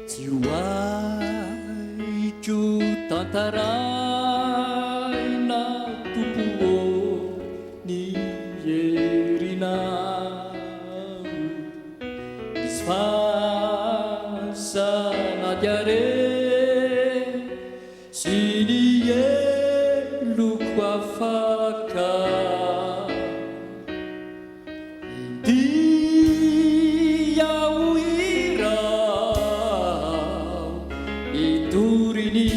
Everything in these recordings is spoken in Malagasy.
Tsy ho haiko tantaraina Tompo ô ny herinao. Misy fasana diare sy ny heloko afaka. India ho hiraho hitory ny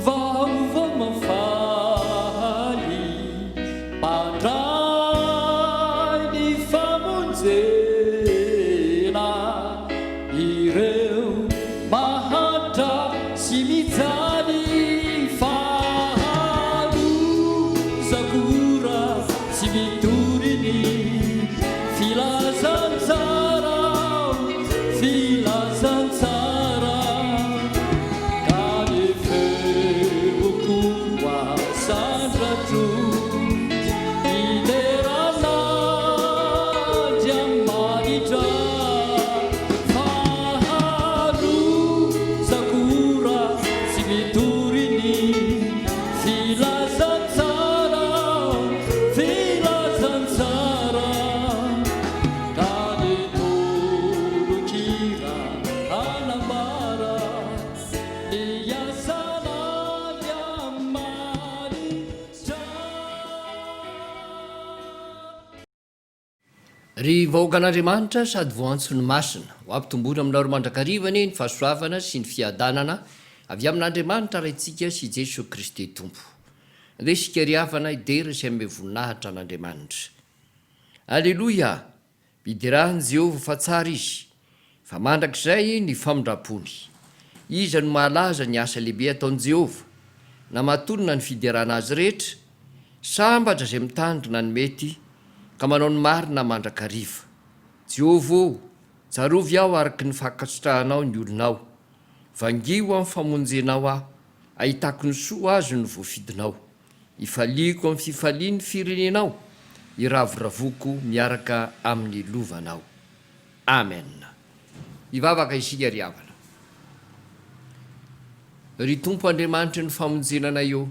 vaovao mahafaly, mpandray ny famonjena ireo mahantra sy mijaly fa lozako raha Tsy mitory ny filazantsara aho, filazantsara Ka ny feoko ho asandratro Hidera an'Andriamanitra Fa lozako raha tsy mitory ny Filazantsara, filazantsara, ka ny tononkira hanambara ny asan'Andriamanitra. Ry vahoakan'Andriamanitra sady voantso ny masina, ho ampitomboina aminareo mandrakariva anie ny fahasoavana sy ny fiadanana avy amin'Andriamanitra Raintsika sy Jesoa Kristy Tompo. Andeha isika ry havana hidera sy hanome voninahitra an'Andriamanitra. Aleloia! Miderà an'i Jehovah fa tsara izy, fa mandrakizay ny famindram-pony. Iza no mahalaza ny asa lehibe ataon'i Jehovah, na mahatonina ny fiderana azy rehetra? Sambatra izay mitandrina ny mety ka manao ny marina mandrakariva. Jehovah ô, tsarovy aho araka ny fankasitrahanao ny olonao. Vangio amin'ny famonjenao aho, ahitako ny soa azon'ny voafidinao. Ifaliako amin'ny fifalian'ny firenenao, iravoravoako miaraka amin'ny lovanao. Amen. Hivavaka isika ry havana. Ry Tompo Andriamanitry ny famonjena anay ô,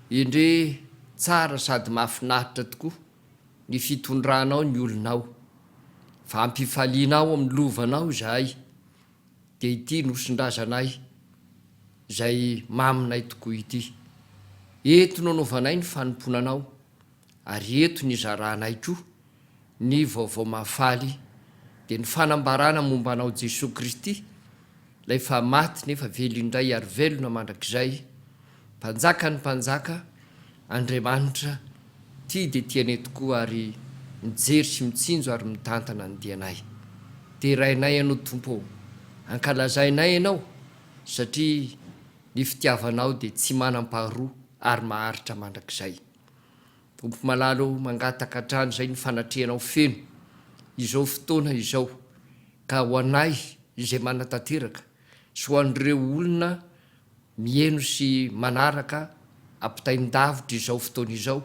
Endre tsara sady mahafinaritra tokoa ny fitondranao ny olonao, fa ampifalianao amin'ny lovanao izahay, dia ity nosin-drazanay izay maminay tokoa ity. Eto no anaovanay ny fanompoana anao, ary eto no izaranay koa ny vaovao mahafaly, dia ny fanambarana momba anao Jesoa Kristy, Ilay fa maty nefa velona indray ary velona mandrakizay, Mpanjakan'ny mpanjaka, Andriamanitra, tia dia tia anay tokoa ary mijery sy mitsinjo ary mitantana ny dianay. Derainay Ianao Tompo ô! Ankalazainay Ianao satria ny fitiavanao dia tsy manam-paharoa ary maharitra mandrakizay. Tompo malala ô, mangataka hatrany izay ny fanatrehanao feno izao fotoana izao ka ho anay izay manatanteraka sy ho an'ireo olona miheno sy manaraka ampitain-davitra izao fotoana izao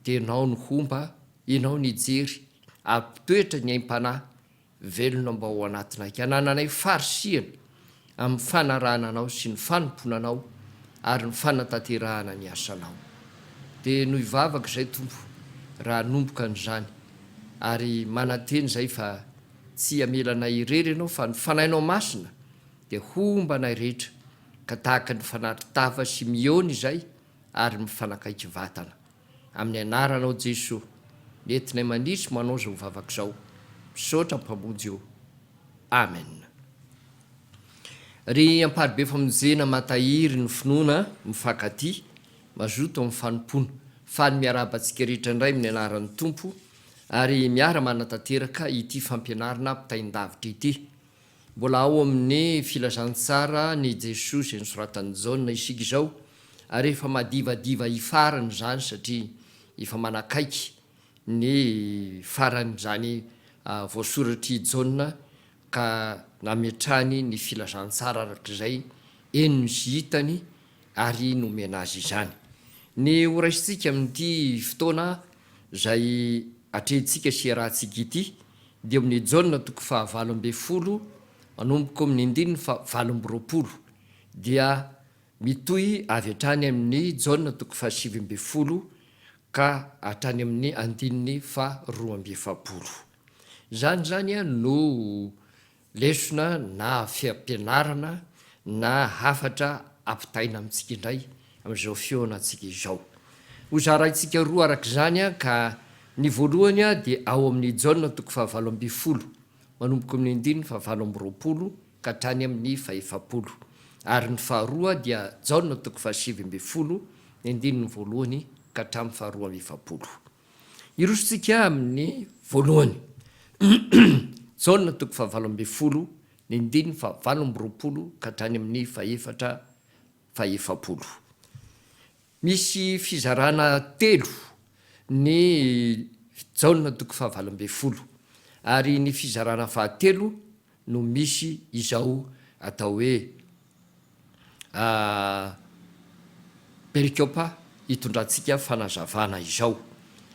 dia Ianao no homba, Ianao no hijery ary mpitoetra ny aim-panahy velona mba ho anatinay, ka hanananay farisihana amin'ny fanarahana Anao sy ny fanompoana Anao ary ny fanatanterahana ny asanao. Dia noho hivavaka izay Tompo raha hanomboka an'izany, ary manantena izay fa tsy hamela anay irery Ianao fa ny Fanahinao Masina dia homba anay rehetra ka tahaka ny fanatri-tava sy mihaona izay ary mifanakaiky vatana. Amin'ny anaranao Jesoa, ny entinay maniry sy manao izao vavaka izao. Misaotra Mpamonjy o. Amen. Ry Amparibe Famonjena matahiry ny finoana, mifankatia, mazoto amin'ny fanompoana. Faly miarahaba antsika rehetra indray amin'ny anaran'ny Tompo ary miara manatanteraka ity fampianarana ampitain-davitra ity. Mbola ao amin'ny Filazantsara ny Jesoa izay nosoratan'i Jaona isika izao ary efa madivadiva hifarana izany satria efa manakaiky ny faran'izany voasoratr'i Jaona ka nametrahany ny Filazantsara araka izay henony sy hitany ary nomena azy izany. Ny horaisintsika amin'ity fotoana izay atrehintsika sy iarahantsika ity dia amin'ny Jaona toko fahavalo ambinifolo manomboka ao amin'ny andininy faha 28 dia mitohy avy hatrany amin'ny Jaona toko faha 19 ka hatrany amin'ny andininy faha 42. Izany izany no lesona na fiampianarana na hafatra ampitaina amintsika indray amin'izao fihaonantsika izao. Hozaraintsika roa araka izany ka ny voalohany dia ao amin'ny Jaona toko faha 18 manomboka amin'ny andininy faha 28 ka hatrany amin'ny faha 40 ary ny faharoa dia Jaona toko faha 19 ny andininy voalohany ka hatramin'ny faha 42. Hirosontsika amin'ny voalohany. Jaona toko faha 18 ny andininy faha 28 ka hatrany amin'ny fahefatra faha 40. Misy fizarana telo ny Jaona toko faha 18 ary ny fizarana fahatelo no misy izao atao hoe perikopa hitondrantsika fanazavana izao.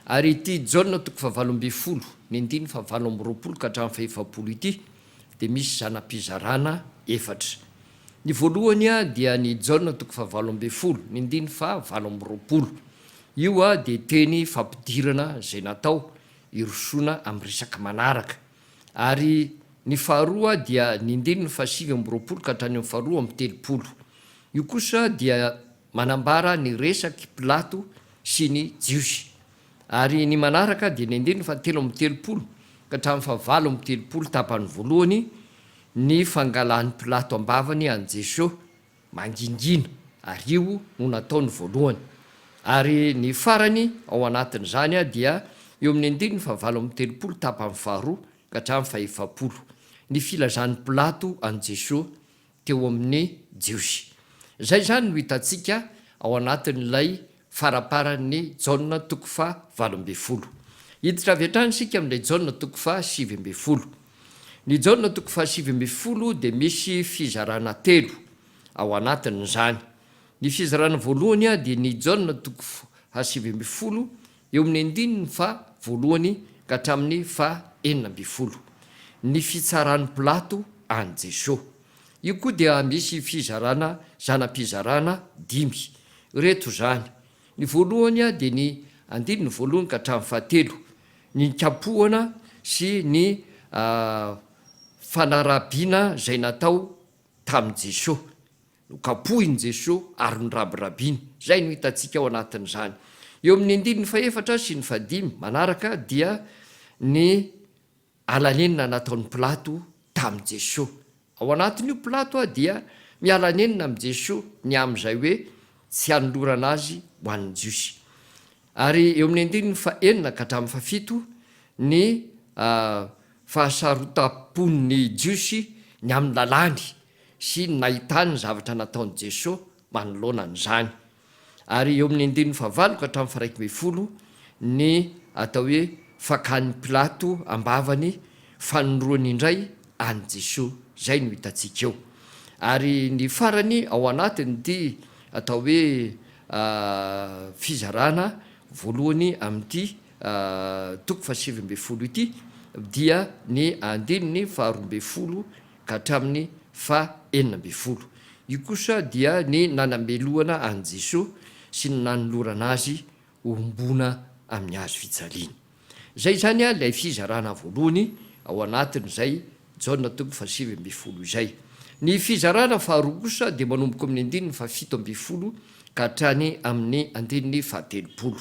Ary ity Jaona toko faha 18 ny andininy faha 28 ka hatramin'ny faha 40 ity dia misy zana-pizarana efatra. Ny voalohany dia ny Jaona toko faha 18 ny andininy faha 28. Io dia teny fampidirana izay natao hirosoana amin'ny resaka manaraka. Ary ny faharoa dia ny ndininy faha 29 ka hatrany amin'ny faha 32. Io kosa dia manambara ny resak'i Pilato sy ny Jiosy. Ary ny manaraka dia ny andininy faha 33 ka hatramin'ny faha 38 tapany voalohany, ny fangalan'i Pilato am-bavany an'i Jesoa mangingina, ary io no nataony voalohany. Ary ny farany ao anatin'izany dia eo amin'ny andininy faha 38 tapany faharoa ka hatramin'ny faha 40, ny filazan'i Pilato an'i Jesoa teo amin'ny Jiosy. Izay izany no hitantsika ao anatin'ilay faramparan'ny Jaona toko faha 18. Hiditra avy hatrany isika amin'ilay Jaona toko faha 19. Ny Jaona toko faha 19 dia misy fizarana telo ao anatin'izany. Ny fizarana voalohany dia ny Jaona toko faha 19 eo amin'ny andininy faha voalohany ka hatramin'ny faha 16. Ny fitsaran'i Pilato an'i Jesoa. Io koa dia misy fizarana zana-pizarana dimy. Ireto izany. Ny voalohany dia ny andininy voalohany ka hatramin'ny fahatelo. Ny nikapohana sy ny fanarabiana izay natao tamin'i Jesoa. Nokapohin'i Jesoa ary norabirabiny. Izay no hitantsika ao anatin'izany. Eo amin'ny andininy fahefatra sy ny fahadimy manaraka dia ny Ala nenina nataon'i Pilato tamin'i Jesoa. Ao anatin'io Pilato dia miala nenina amin'i Jesoa ny amin'izay hoe tsy hanolorana azy ho an'ny Jiosy. Ary eo amin'ny andininy fahenina ka hatramin'ny fahafito ny fahasarotam-pon'ny Jiosy ny amin'ny lalàny sy ny nahitany ny zavatra nataon'i Jesoa manoloana an'izany. Ary eo amin'ny andininy fahavalo ka hatramin'ny faha-11 ny atao hoe fakan'i Pilato am-bavany fanindroany indray an'i Jesoa. Izay no hitantsika eo. Ary ny farany ao anatin'ity atao hoe fizarana voalohany amin'ity toko faha-19 ity dia ny andininy faha-12 ka hatramin'ny faha 16. Io kosa dia ny nanamelohana an'i Jesoa sy ny nanolorana Azy ho homboana amin'ny hazo fijaliana. Izay izany ilay fizarana voalohany ao anatin'izay Jaona toko faha 19 izay. Ny fizarana faharoa kosa dia manomboka amin'ny andininy faha 17 ka hatrany amin'ny andininy faha 30.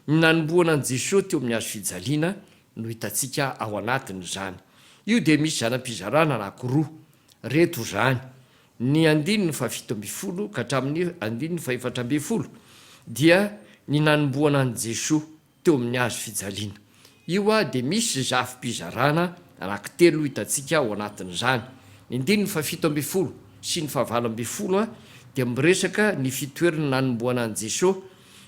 Ny nanombohana an'i Jesoa teo amin'ny hazo fijaliana no hitantsika ao anatin'izany. Io dia misy zana-pizarana anankiroa. Reto izany, ny andininy faha-17 ka hatramin'ny andininy faha-14 dia ny nanombohana an'i Jesoa teo amin'ny hazo fijaliana. Io dia misy zafim-pizarana anankitelo hitantsika ao anatin'izany. Ny andininy faha-17 sy ny faha-18 dia miresaka ny fitoerana nanombohana an'i Jesoa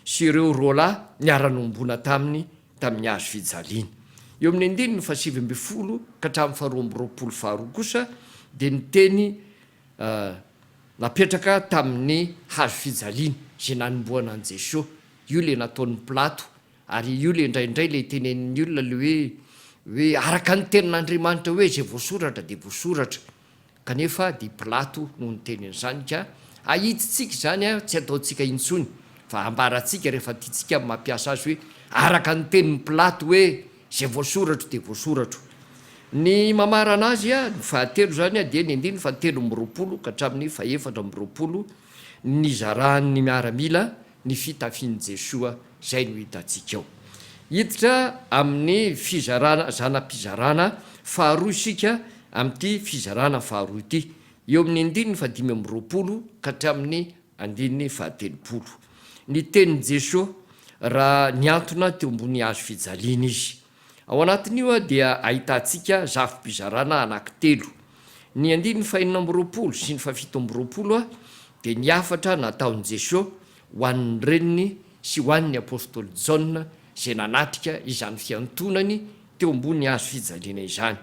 sy ireo roalahy niara-nohomboana taminy tamin'ny hazo fijaliana. Eo amin'ny andininy faha-19 ka hatramin'ny faha-22 faharoa kosa dia ny teny napetraka tamin'ny hazo fijaliana izay nanombohana an'i Jesoa. Io ilay nataon'i Pilato ary io ilay indraindray ilay tenenin'ny olona ilay hoe hoe araka ny tenin'Andriamanitra hoe izay voasoratra dia voasoratra. Kanefa dia Pilato no niteny an'izany ka ahidintsika izany tsy ataontsika intsony fa ambarantsika rehefa tiantsika ny mampiasa azy hoe araka ny tenin'i Pilato hoe izay voasoratro dia voasoratro. Ny mamarana azy, ny fahatelo izany dia ny andininy fahatelo amby 20 ka hatramin'ny fahefatra amby 20 nizarahan'ny miaramila ny fitafian'i Jesoa izay no hitantsika ao. Hiditra amin'ny fizarana zana-pizarana faharoa isika amin'ity fizarana faharoa ity, eo amin'ny andininy fahadimy amby 20 ka hatramin'ny andininy faha-30. Ny tenin'i Jesoa raha nihantona teo ambony hazo fijaliana Izy. Ao anatin'io dia ahitantsika zafim-pizarana anankitelo. Ny andininy fahenina amby 20 sy ny fahafito amby 20 dia ny hafatra nataon'i Jesoa ho an'ny reniny sy ho an'ny apostoly Jaona izay nanatrika izany fiantonany teo ambony hazo fijaliana izany.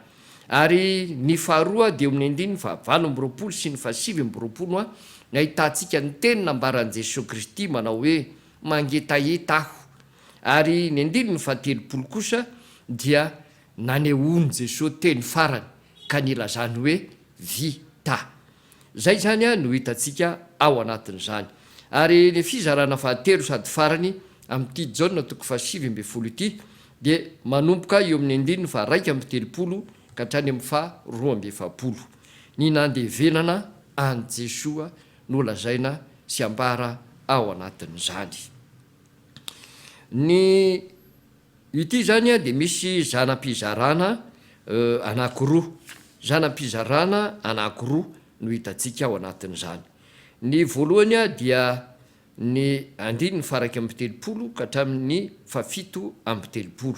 Ary ny faharoa dia eo amin'ny andininy fahavalo amby 20 sy ny fahasivy amby 20 no ahitantsika ny teny nambaran'i Jesoa Kristy manao hoe, Mangetaheta aho. Ary ny andininy faha-30 kosa dia nanehoan'i Jesoa teny farany ka nilazany hoe, Vita. Izay izany no hitantsika ao anatin'izany. Ary ny fizarana fahatelo sady farany amin'ity Jaona toko faha-19 ity dia manomboka eo amin'ny andininy faha-31 ka hatrany amin'ny faha-42. Ny nandevenana an'i Jesoa no lazaina sy ambara ao anatin'izany. Ny ity izany dia misy zana-pizarana anankiroa, zana-pizarana anankiroa no hitantsika ao anatin'izany. Ny voalohany dia ny andininy faha-31 ka hatramin'ny faha-37.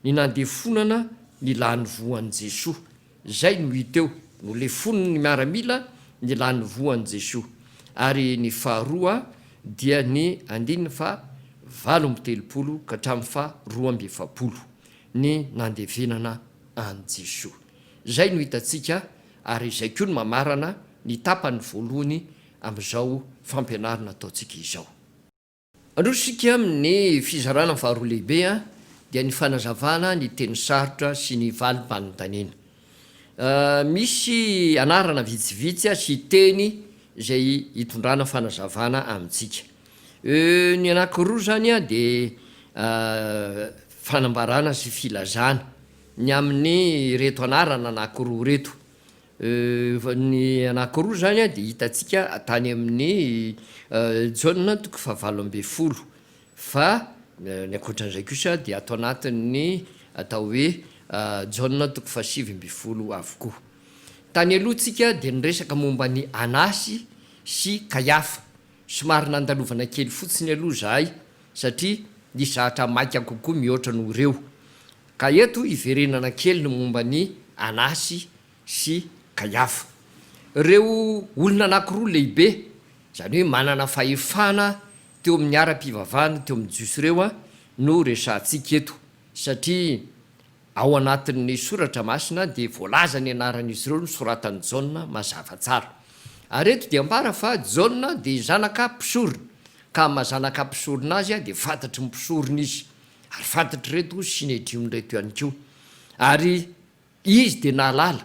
Ny nandefonana ny lanivoan'i Jesoa. Izay no hita eo, nolefonin'ny miaramila ny lanivoan'i Jesoa. Ary ny faharoa dia ny andininy faha 38 ka hatramin'ny faha 42, ny nandevenana an'i Jesoa. Izay no hitantsika ary izay koa no mamarana ny tapany voalohany amin'izao fampianarana ataontsika izao. Androso isika amin'ny fizarana faharoa lehibe dia ny fanazavana ny teny sarotra sy ny valim-panontaniana. Misy anarana vitsivitsy sy teny izay hitondrana fanazavana amintsika. Ny anankiroa izany dia fanambarana sy filazana ny amin'ireto anarana anankiroa ireto. Ny anankiroa izany dia hitantsika tany amin'ny Jaona toko fahavalo ambin'ny folo, fa ny ankoatran'izay kosa dia ato anatin'ny atao hoe Jaona toko fahasivy ambin'ny folo avokoa. Tany aloha tsika dia niresaka momba an'i Anasy sy Kaiafa. Somary nandalovana kely fotsiny aloha izahay satria nisy zavatra maika kokoa mihoatra noho ireo. Ka eto hiverenana kely ny momba an'i Anasy sy Kaiafa. Ireo olona anankiroa lehibe, izany hoe manana fahefana teo amin'ny ara-pivavahana teo amin'ny Jiosy ireo no resahantsika eto, satria ao anatin'ny Soratra Masina dia voalaza ny anaran'izy ireo nosoratan'i Jaona mazava tsara. Ary eto dia ambara fa Jaona dia zanaka mpisorona, ka amin'ny maha zanaka mpisorona azy dia fantatry ny mpisorona izy. Ary fantatr'ireto Synedrion ireto ihany koa. Ary izy dia nahalala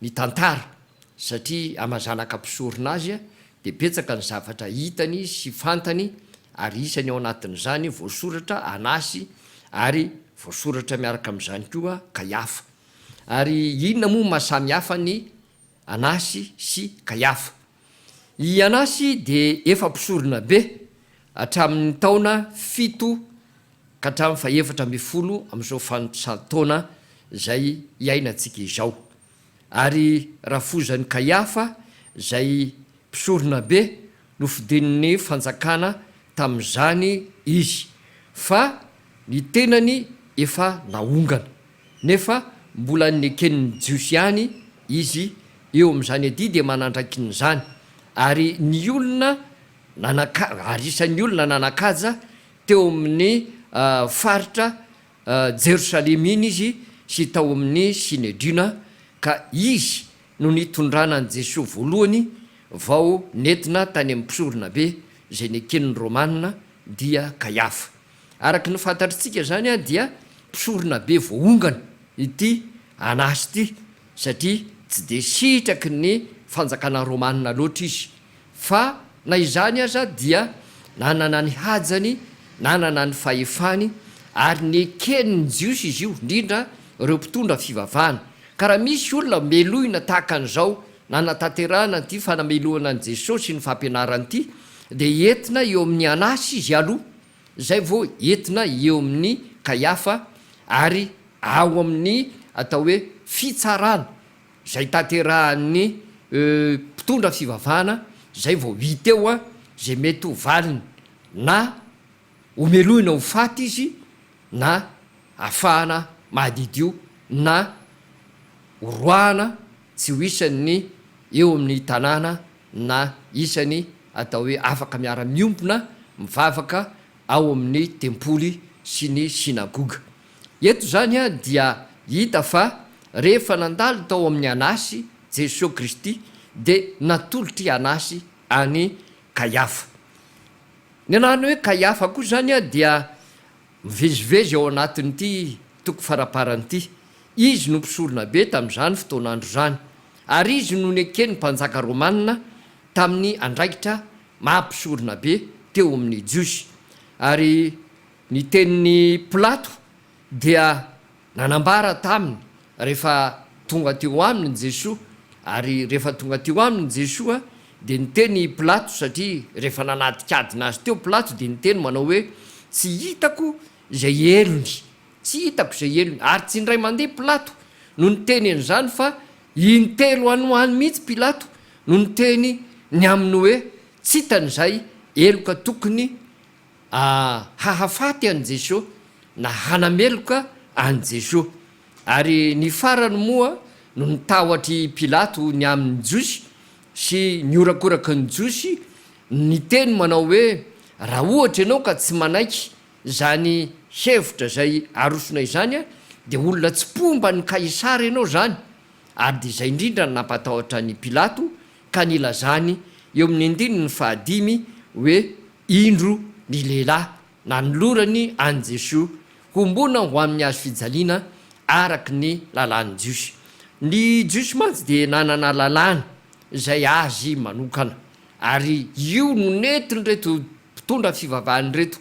ny tantara, satria ama zanaka mpisorona azy dia betsaka ny zavatra hitany sy fantany, ary isany ao anatin'izany voasoratra Anasy, ary voasoratra miaraka amin'izany koa Kaiafa. Ary inona moa maha samy hafa ny Anasy sy Kaiafa? I Anasy dia efa mpisoronabe hatramin'ny taona 7 ka hatramin'ny faha-14 amin'izao fanisan-taona izay iainantsika izao. Ary rafozan'i Kaiafa izay mpisoronabe nofidin'ny fanjakana tamin'izany izy, fa ny tenany efa naongana. Nefa mbola neken'ny Jiosy ihany izy eo amin'izany adidy aman'andraikiny izany, ary ny olona nanaka, ary isan'ny olona nanan-kaja teo amin'ny faritra Jerosalema iny izy sy tao amin'ny Synedriona, ka izy no nitondrana an'i Jesoa voalohany vao nentina tany amin'ny mpisoronabe izay neken'ny Romana, dia Kaiafa. Araka ny fantatritsika izany dia mpisoronabe voaongana ity Anasy ity satria tsy dia sitraky ny. fanjakana romanina loatra izy, fa na izany aza dia nanana ny hajany, nanana ny fahefany, ary neken'ny Jiosy izy io, indrindra ireo mpitondra fivavahana. Ka raha misy olona melohina tahaka an'izao nanatanterahana an'ity fanamelohana an'i Jesosy sy ny fampianarany ity, dia entina eo amin'i Anasy izy aloha, izay vao entina eo amin'i Kaiafa, ary ao amin'ny atao hoe fitsarana izay tanterahan'ny mpitondra fivavahana, izay vao hita eo izay mety ho valiny, na homelohina ho faty izy na afahana mahadidio na horoahana tsy ho isan'ny eo amin'ny tanàna na isany atao hoe afaka miara-miombona mivavaka ao amin'ny tempoly sy ny synagoga. Eto izany dia hita fa rehefa nandalo tao amin'i Anasy Jesoa Kristy dia natolotr'i Anasy an'i Kaiafa. Ny anarana hoe Kaiafa koa izany dia mivezivezy ao anatin'ity toko faraparany ity. Izy no mpisoronabe tamin'izany fotoan'andro izany, ary izy no neken'ny mpanjaka romanina tamin'ny andraikitra maha mpisoronabe teo amin'ny Jiosy. Ary ny tenin'i Pilato dia nanambara taminy rehefa tonga teo aminy Jesoa, ary rehefa tonga teo aminy Jesoa dia niteny i Pilato, satria rehefa nanadikadina azy teo Pilato dia niteny manao hoe, Tsy hitako izay helony, tsy hitako izay helony, ary tsy indray mandeha Pilato no niteny an'izany fa intelo any ho any mihitsy Pilato no niteny ny amin'ny hoe tsy hitany izay heloka tokony hahafaty an'i Jesoa na hanameloka an'i Jesoa. Ary ny farany moa no nitahotr'i Pilato ny amin'ny Jiosy sy ny horakoraky ny Jiosy niteny manao hoe, Raha ohatra ianao ka tsy manaiky izany hevitra izay arosonay izany dia olona tsy mpomba an'i Kaisara ianao izany. Ary dia izay indrindra no nampatahotra an'i Pilato ka nilazany eo amin'ny andininy fahadimy hoe, Indro ny lehilahy nanolorany an'i Jesoa hombona ho amin'ny hazo fijaliana araka ny lalàn'ny Jiosy. Ny Jiosy mantsy dia nanana lalàna izay azy manokana, ary io no nentin'ireto mpitondra fivavahana ireto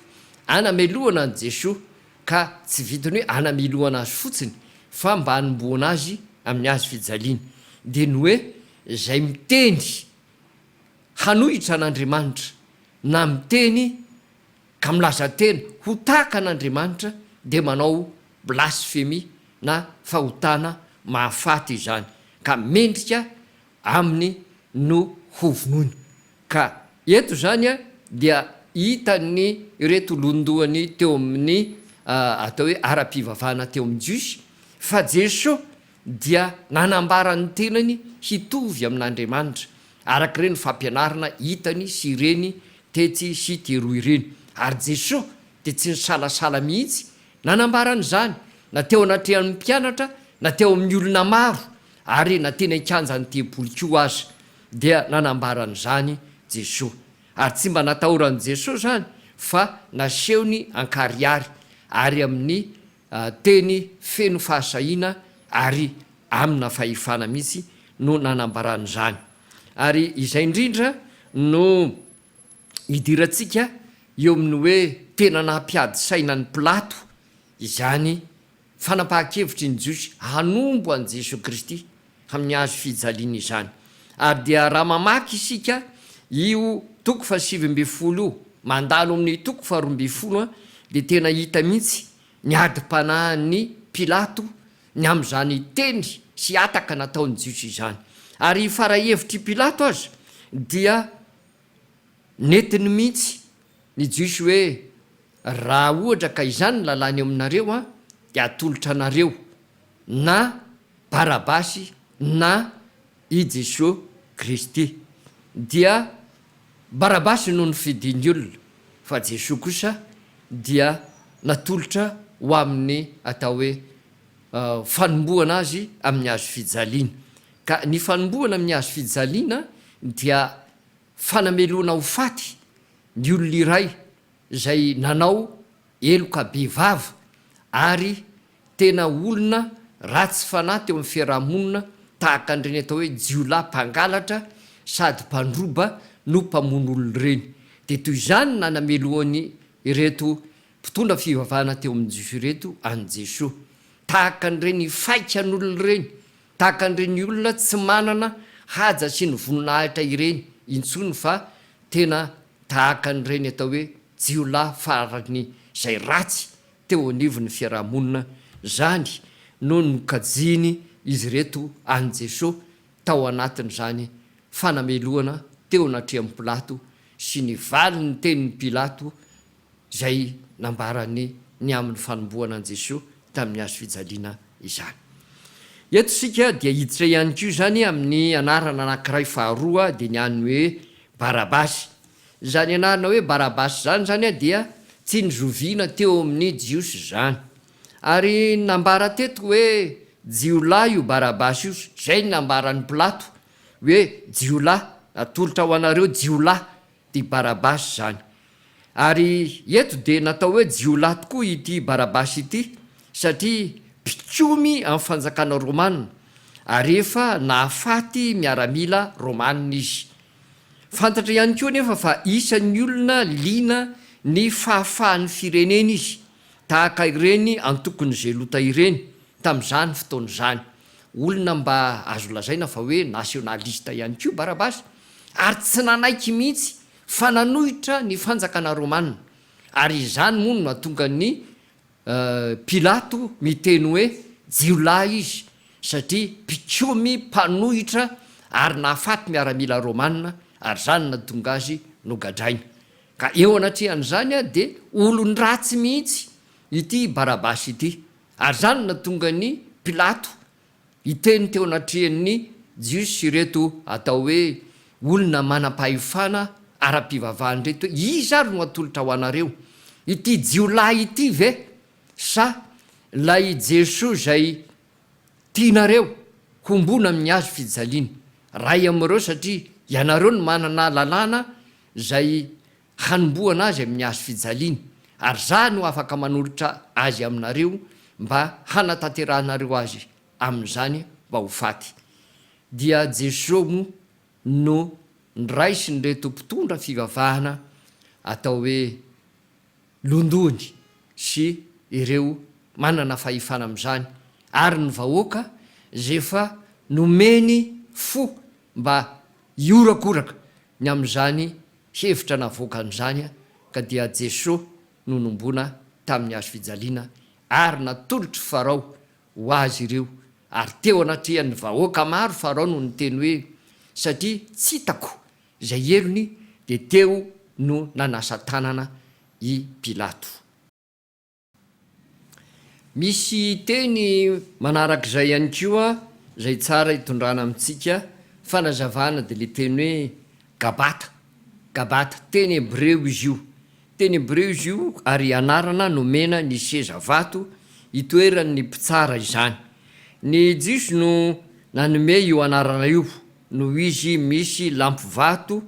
hanamelohana an'i Jesoa, ka tsy vitan'ny hoe hanamelohana azy fotsiny fa mba hanombohana azy amin'ny hazo fijaliana. Dia ny hoe izay miteny hanohitra an'Andriamanitra na miteny ka milaza tena ho tahaka an'Andriamanitra dia manao blasfemia na fahotana mahafaty izany ka mendrika aminy no hovonoina. Ka eto izany dia hitan'ny ireto londohany teo amin'ny atao hoe ara-pivavahana teo amin'ny Jiosy fa Jesoa dia nanambara ny tenany hitovy amin'Andriamanitra, araka ireny fampianarana hitany sy ireny tetsy sy teroa ireny. Ary Jesoa dia tsy nisalasala mihitsy nanambara an'izany, na teo anatrehan'ny mpianatra, na teo amin'ny olona maro, ary na teny an-kianjan'ny tempoly koa aza, dia nanambara an'izany Jesoa. Ary tsy mba natahoran'i Jesoa izany, fa nasehony an-karihary, ary amin'ny Teny feno fahasahiana ary amina fahefana mihitsy no nanambarany izany. Ary izay indrindra no idirantsika eo amin'ny hoe tena nampiady saina an'i Pilato izany fanapahan-kevitry ny Jiosy hanombo an'i Jesoa Kristy amin'ny hazo fijaliana izany. Ary dia raha mamaky isika io toko faha-19 io, mandalo amin'ny toko faha-12, dia tena hita mihitsy ny adim-panahin'i Pilato ny amin'izany teny sy hataka nataon'ny Jiosy izany. Ary fara-hevitr'i Pilato aza dia nentiny mihitsy ny Jiosy hoe, Raha ohatra ka izany ny lalàna eo aminareo, dia atolotra anareo na Barabasy na i Jesoa Kristy. Dia Barabasy no nofidin'ny olona, fa Jesoa kosa dia natolotra ho amin'ny atao hoe fanombohana azy amin'ny hazo fijaliana. Ka ny fanombohana amin'ny hazo fijaliana dia fanamelohana ho faty ny olona iray izay nanao heloka bevava ary tena olona ratsy fanahy teo amin'ny fiaraha-monina. tahaka an'ireny atao hoe jiolahy mpangalatra sady mpandroba no mpamono olona ireny. Dia toy izany no nanamelohany ireto mpitondra fivavahana teo amin'ny Jiosy ireto an'i Jesoa. Tahaka an'ireny faikan'olona ireny, tahaka an'ireny olona tsy manana haja sy ny voninahitra ireny intsony fa tena tahaka an'ireny atao hoe jiolahy farany izay ratsy teo anivon'ny fiaraha-monina izany no nokajiany izy ireto an'i Jesoa tao anatin'izany fanamelohana teo anatrehan'i Pilato sy ny valin'ny tenin'i Pilato izay nambarany ny amin'ny fanombohana an'i Jesoa tamin'ny hazo fijaliana izany. Eto isika dia hiditra ihany koa izany amin'ny anarana anankiray faharoa dia ny an'ny hoe Barabasy. Izany anarana hoe Barabasy izany izany dia tsy nizoviana teo amin'ny Jiosy izany. Ary nambara teto hoe jiolahy io Barabasy io, izay no nambaran'i Pilato hoe jiolahy, atolotra ho anareo jiolahy dia Barabasy izany. Ary eto dia natao hoe jiolahy tokoa ity Barabasy ity satria mpikomy amin'ny fanjakana romana ary efa nahafaty miaramila romana izy. Fantatra ihany koa anefa fa isan'ny olona liana ny fahafahan'ny firenena izy, tahaka ireny antokon'ny Zelota ireny tamin'izany fotoana izany. Olona mba azo lazaina fa hoe nasionalista ihany koa Barabasy ary tsy nanaiky mihitsy fa nanohitra ny fanjakana romana, ary izany moa no nahatonga an'i Pilato miteny hoe jiolahy izy satria mpikomy mpanohitra ary nahafaty miaramila romana ary izany no nahatonga azy nogadraina. Ka eo anatrehan'izany dia olon-dratsy mihitsy ity Barabasy ity ary izany no nahatonga an'i Pilato Hiteny teo anatrehan'ny Jiosy sy ireto atao hoe olona manam-pahefana ara-pivavahana ireto hoe, Iza ary no atolotra ho anareo? Ity jiolahy ity ve sa ilay Jesoa izay tianareo homboana amin'ny hazo fijaliana? Ray amin'ireo satria ianareo no manana lalàna izay hanombohana azy amin'ny hazo fijaliana, ary izaho no afaka manolotra azy aminareo mba hanatanterahanareo azy amin'izany mba ho faty. Dia Jesoa moa no noraisin'ireto mpitondra fivavahana atao hoe londohony sy ireo manana fahefana amin'izany ary ny vahoaka izay efa nomeny fo mba hihorakoraka ny amin'izany hevitra navoakan'izany ka dia Jesoa no nomboana tamin'ny hazo fijaliana ary natolotr'i Farao ho azy ireo ary teo anatrehan'ny vahoaka maro Farao no niteny hoe satria tsy hitako izay helony dia teo no nanasa tanana i Pilato. Misy teny manarak'izay ihany koa izay tsara hitondrana amintsika fanazavana dia ilay teny hoe Gabata, Gabata, teny hebreo izy io. Teny hebreo izy io ary anarana nomena ny seza vato itoeran'ny mpitsara izany. Ny Jiosy no nanome io anarana io noho izy misy lampivato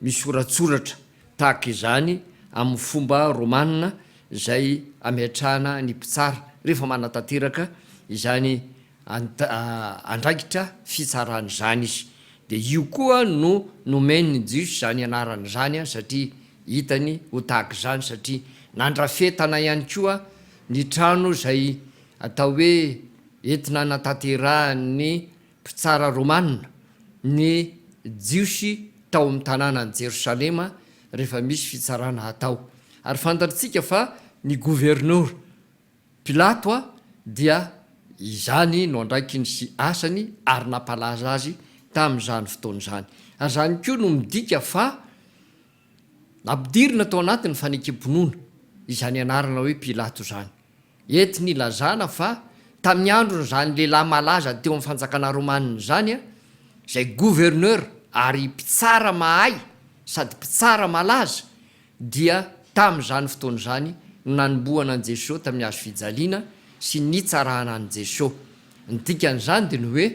misoratsoratra. Tahaka izany amin'ny fomba romana izay ametrahana ny mpitsara rehefa manatanteraka izany andraikitra fitsarana izany izy. Dia io koa no nomen'ny Jiosy izany anarana izany satria hitany ho tahaka izany satria nandrafetana ihany koa ny trano izay atao hoe entina hanatanterahan'ny mpitsara romana ny Jiosy tao amin'ny tanànan'i Jerosalema rehefa misy fitsarana hatao. Ary fantatsika fa ny governora Pilato dia izany no andraikiny sy asany ary nampalaza azy tamin'izany fotoana izany. Ary izany koa no midika fa nampidirina tao anatin'ny fanekem-pinoana izany anarana hoe Pilato izany. Entiny ilazana fa tamin'ny andron'izany lehilahy malaza teo amin'ny fanjakana romanina izany, izay gouverneur ary mpitsara mahay sady mpitsara malaza, dia tamin'izany fotoana izany no nanombohana an'i Jesoa tamin'ny hazo fijaliana sy nitsarana an'i Jesoa. Ny dikan'izany dia ny hoe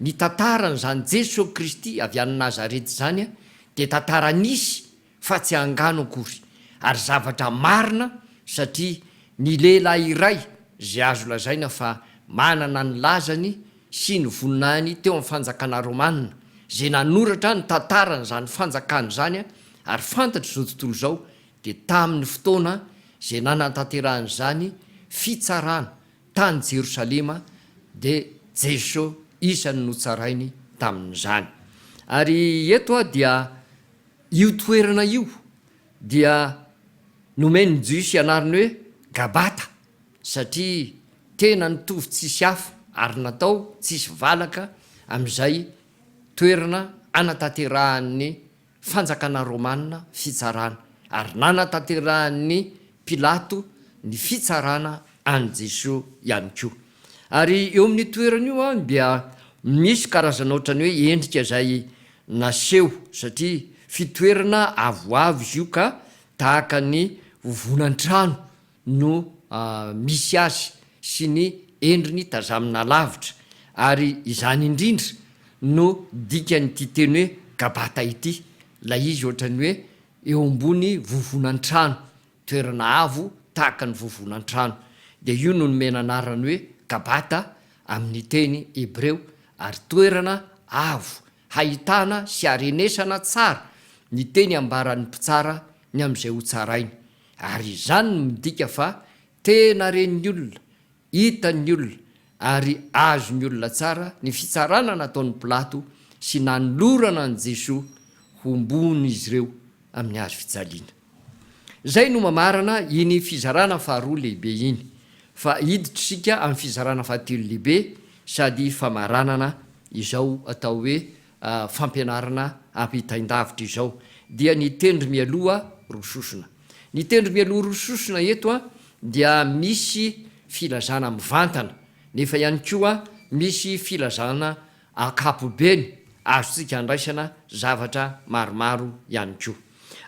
ny tantaran'izany Jesoa Kristy avy any Nazareta izany dia tantara nisy fa tsy angano akory, ary zavatra marina satria ny lehilahy iray izay azo lazaina fa manana ny lazany. sy ny voninahiny teo amin'ny fanjakana Romana, izay nanoratra ny tantaran'izany fanjakana izany ary fantatr'izao tontolo izao dia tamin'ny fotoana izay nanatanterahan'izany fitsarana tany Jerosalema dia Jeso isan'ny notsarainy tamin'izany. Ary eto dia io toerana io dia nomen'ny Jiosy anarana hoe Gabata satria tena nitovy tsisy hafa ary natao tsisy valaka amin'izay toerana anatanterahan'ny fanjakana romana fitsarana ary nanatanterahan'i Pilato ny fitsarana an'i Jesoa ihany koa. Ary eo amin'io toerana io dia misy karazana ohatran'ny hoe endrika izay naseho satria fitoerana avoavo izy io ka tahaka ny vovonan-trano no misy azy sy ny endriny tazamina lavitra, ary izany indrindra no dikan'ity teny hoe Gabata ity, ilay izy ohatran'ny hoe eo ambony vovonan-trano, toerana avo tahaka ny vovonan-trano, dia io no nomena anarana hoe Gabata amin'ny teny hebreo, ary toerana avo hahitana sy harenesana tsara ny teny ambaran'ny mpitsara ny amin'izay hotsarainy. Ary izany no midika fa tena ren'ny olona, hitan'ny olona, ary azon'ny olona tsara ny fitsarana nataon'i Pilato sy nanolorana an'i Jesoa hombon'izy ireo amin'ny hazo fijaliana. Izay no mamarana iny fizarana faharoa lehibe iny, fa hiditra isika amin'ny fizarana fahatelo lehibe sady famaranana izao atao hoe fampianarana ampitain-davitra izao dia ny tendry mialoha roa sosona. Ny tendry mialoha roa sosona eto dia misy filazana mivantana nefa ihany koa misy filazana ankapobeny azontsika andraisana zavatra maromaro ihany koa.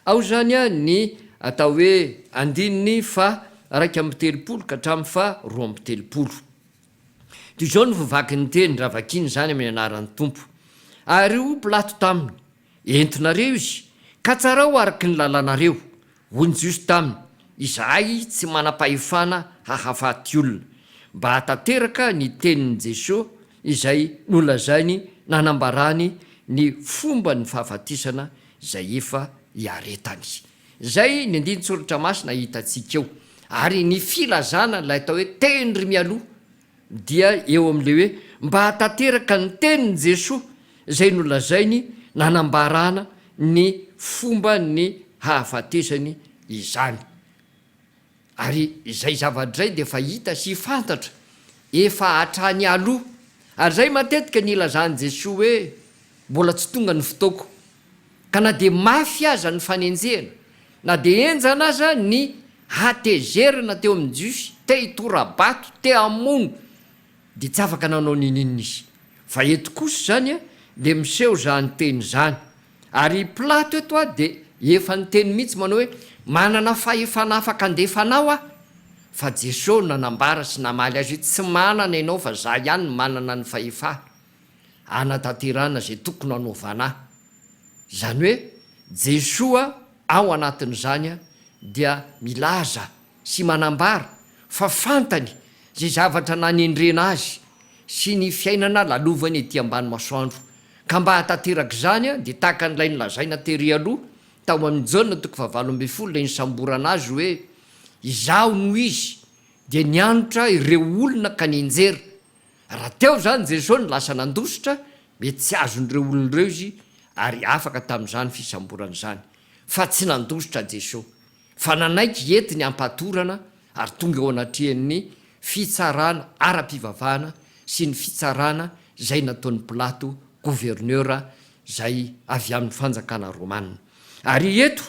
Ao izany ny atao hoe andininy faha 31 ka hatramin'ny faha 32. Toy izao no voavaky ny teny, raha vakiana izany amin'ny anaran'ny Tompo. Ary hoy Pilato taminy, Entinareo izy, ka tsarao araka ny lalànareo. Hoy ny Jiosy taminy, Izahay tsy manam-pahefana hahafaty olona. Mba hahatanteraka ny tenin'i Jesoa izay nolazainy nanambarany ny fomban'ny fahafatesana izay efa hiaretany. Izay ny andinin-tsoratra masina hitantsika eo. Ary ny filazana ilay atao hoe tendry mialoha dia eo amin'ilay hoe mba hahatanteraka ny tenin'i Jesoa izay nolazainy nanambarana ny fomban'ny hahafatesany izany. Ary izay zavatra izay dia efa hita sy fantatra efa hatrany aloha. Ary izay matetika ny ilazan'i Jesoa hoe mbola tsy tonga ny fotoako. Ka na dia mafy aza ny fanenjehana, na dia henjana aza ny hatezerana teo amin'ny Jiosy, te hitora-bato, te hamono, dia tsy afaka nanao n'inon'inona izy. Fa eto kosa izany dia miseho izany teny izany. Ary i Pilato eto dia efa niteny mihitsy manao hoe, Manana fahefana afaka handefa anao aho. Fa Jesoa nanambara sy namaly azy hoe, Tsy manana ianao fa izaho ihany no manana ny fahefana hanatanterahana izay tokony hanaovana ahy. Izany hoe Jesoa ao anatin'izany dia milaza sy manambara fa fantany izay zavatra nanendrena azy sy ny fiainana lalovany ety ambany masoandro. Ka mba hahatanteraka izany dia tahaka an'ilay nolazaina tery aloha tao amin'ny Jaona toko faha-18 ilay nisamborana azy hoe, Izaho no izy, dia nianotra ireo olona ka nianjera. Raha teo izany Jesoa no lasa nandositra, mety tsy azon'ireo olona ireo izy ary afaka tamin'izany fisamborana izany. Fa tsy nandositra Jesoa. Fa nanaiky entiny am-patorana ary tonga eo anatrehan'ny fitsarana ara-pivavahana sy ny fitsarana izay nataon'i Pilato governora izay avy amin'ny fanjakana romana. Ary eto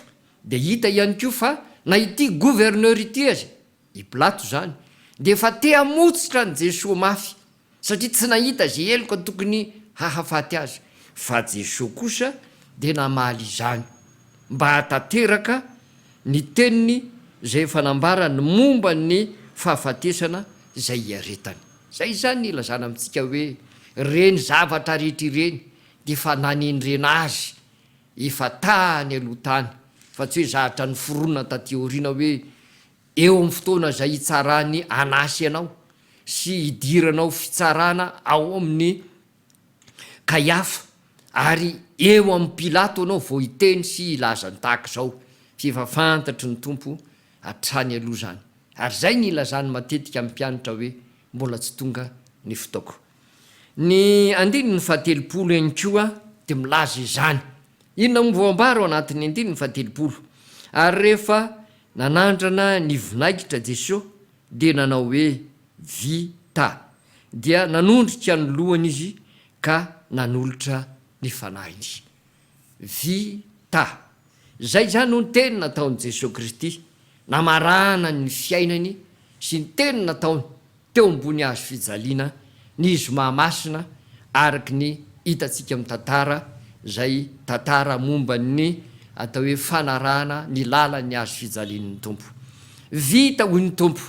dia hita ihany koa fa na ity gouverneur ity aza, i Pilato izany, dia efa te hamotsitra an'i Jesoa mafy satria tsy nahita izay heloka tokony hahafaty azy, fa Jesoa kosa dia namaly izany mba hahatanteraka ny teniny izay efa nambarany momba ny fahafatesana izay hiaretany. Izay izany ny ilazana amintsika hoe ireny zavatra rehetra ireny dia efa nanendrena azy efa tany aloha tany, fa tsy hoe zahatra noforonina taty aoriana hoe Eo amin'ny fotoana izay hitsaran'i Anasy anao. sy hidiranao fitsarana ao amin'ny Kaiafa, ary eo amin'i Pilato ianao vao hiteny sy hilaza ny tahaka izao, f'efa fantatry ny Tompo hatrany aloha izany. Ary izay ny ilazany matetika amin'ny mpianatra hoe, Mbola tsy tonga ny fotoako. Ny andininy fahatelopolo ihany koa dia milaza izany. Inona moa voambara ao anatin'ny andininy fahatelopolo? Ary rehefa nanandrana ny vinaigitra Jesoa dia nanao hoe, Vita. Dia nanondrika ny lohany izy ka nanolotra ny fanahiny. Vita. Izay izany no teny nataon'i Jesoa Kristy namarana ny fiainany sy ny teny nataony teo ambony hazo fijaliana ny zoma masina araka ny hitantsika amin'ny tantara izay tantara momba ny atao hoe fanarahana ny lalan'ny hazo fijalian'ny Tompo. Vita hoy ny Tompo.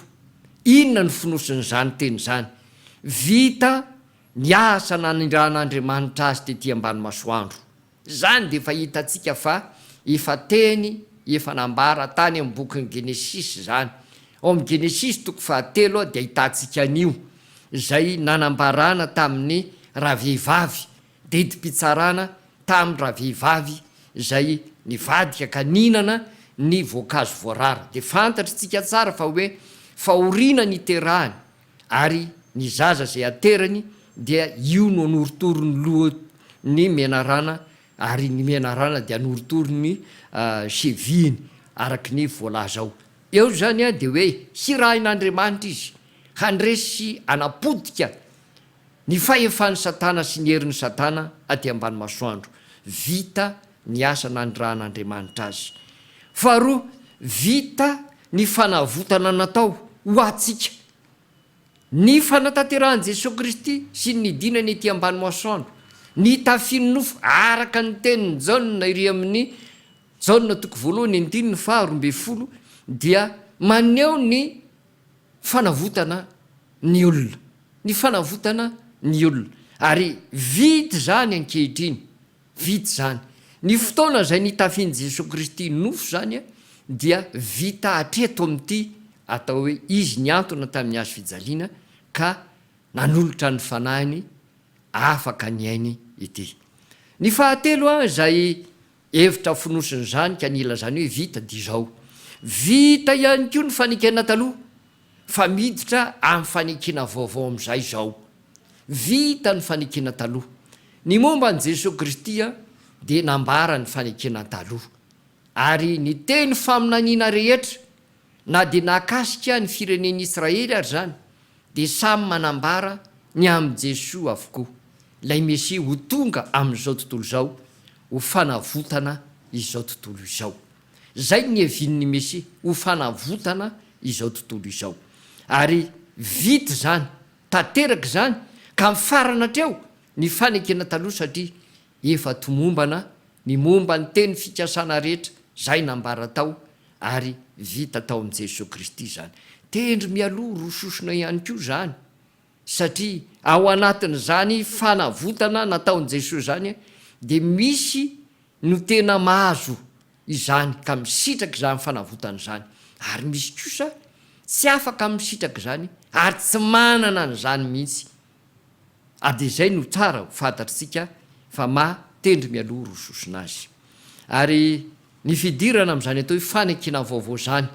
Inona no fonosin'izany teny izany? Vita ny asa nanirahan'Andriamanitra azy tety ambany masoandro. Izany dia efa hitantsika fa efa teny efa nambara tany amin'ny bokin'ny Genesisy izany. Ao amin'ny Genesisy toko fahatelo dia ahitantsika an'io, izay nanambarana tamin'ny ravehivavy, didim-pitsarana tamin'ny ravehivavy izay nivadika ka nihinana ny voankazo voarara. Dia fantatr'tsika tsara fa hoe fahoriana niterahany Ary ny zaza izay aterany dia io no anorotoro ny loha ny menarana ary ny menarana dia anorotoro ny cheville-ny araka ny voalaza ao. Eo izany dia hoe hirahin'Andriamanitra izy handresy sy hanapotika ny fahefan'i Satana sy ny herin'i Satana aty ambany masoandro. Vita ny asa nanirahan'Andriamanitra azy. Faharoa, vita ny fanavotana natao ho antsika. Ny fanatanterahan'i Jesoa Kristy sy ny nidinany ety ambany masoandro, ny tafian'ny nofo araka ny tenin'i Jaona ery amin'ny Jaona toko voalohany andininy faha 12 dia maneho ny fanavotana ny olona. Ny fanavotana ny olona. Ary vita izany ankehitriny. Vita izany. Ny fotoana izay nitafian'i Jesoa Kristy nofo izany dia vita hatreto amin'ity atao hoe Izy nihantona tamin'ny hazo fijaliana ka nanolotra ny Fanahiny afaka ny ainy ity. Ny fahatelo izay hevitra fonosin'izany ka nilazany hoe vita dia izao, vita ihany koa ny fanekena taloha fa miditra amin'ny fanekena vaovao amin'izay izao. Vita ny fanekena taloha. Ny momba an'i Jesoa Kristy dia nambara ny fanekena taloha. Ary ny teny faminaniana rehetra, na dia nahakasika ny firenen'i Israely ary izany, dia samy manambara ny amin'i Jesoa avokoa, ilay Mesia ho tonga amin'izao tontolo izao ho fanavotana izao tontolo izao. Izay no niavian'ny Mesia, ho fanavotana izao tontolo izao. Ary vita izany, tanteraka izany, ka mifarana hatreo ny fanekena taloha satria efa tomombana ny momba ny teny fikasana rehetra izay nambara tao ary vita tao amin'i Jesoa Kristy izany. Tendry mialoha roa sosona ihany koa izany satria ao anatin'izany fanavotana nataon'i Jesoa izany dia misy no tena mahazo izany ka misitraka izany fanavotana izany ary misy kosa tsy afaka misitraka izany ary tsy manana an'izany mihitsy ary dia izay no tsara ho fantatr'tsika fa ma tendry mialoha roa sosona azy ary ny fidirana amin'izany atao hoe fanekena vaovao izany